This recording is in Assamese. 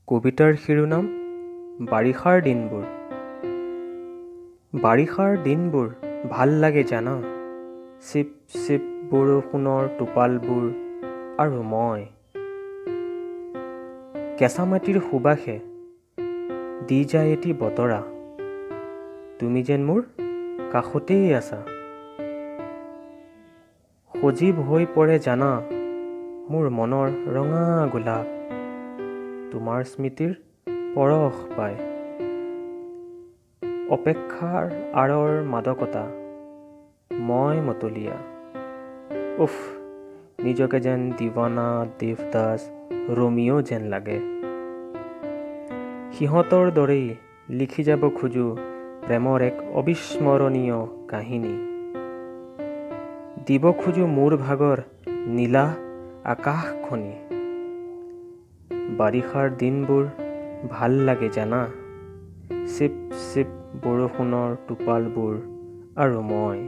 কবিতাৰ শিৰোনাম বাৰিষাৰ দিনবোৰ। বাৰিষাৰ দিনবোৰ ভাল লাগে জানা, চিপ চিপ বৰষুণৰ টোপালবোৰ আৰু মই। কেঁচা মাটিৰ সুবাসে দি যায় এটি বতৰা, তুমি যেন মোৰ কাষতেই আছা। সজীৱ হৈ পৰে জানা মোৰ মনৰ ৰঙা গোলাপ, তোমাৰ স্মৃতিৰ পৰশ পাই। অপেক্ষাৰ আঁৰৰ মাদকতা, মই মতলীয়া। উফ, নিজকে যেন দিৱানা, দেৱদাস, ৰোমিঅ' যেন লাগে। সিহঁতৰ দৰেই লিখি যাব খোজোঁ প্ৰেমৰ এক অবিস্মৰণীয় কাহিনী। দিব খোজোঁ মোৰ ভাগৰ নীলা আকাশখনি। বাৰিষাৰ দিনবোৰ ভাল লাগে জানা, চিপ চিপ বৰষুণৰ টোপালবোৰ আৰু মই।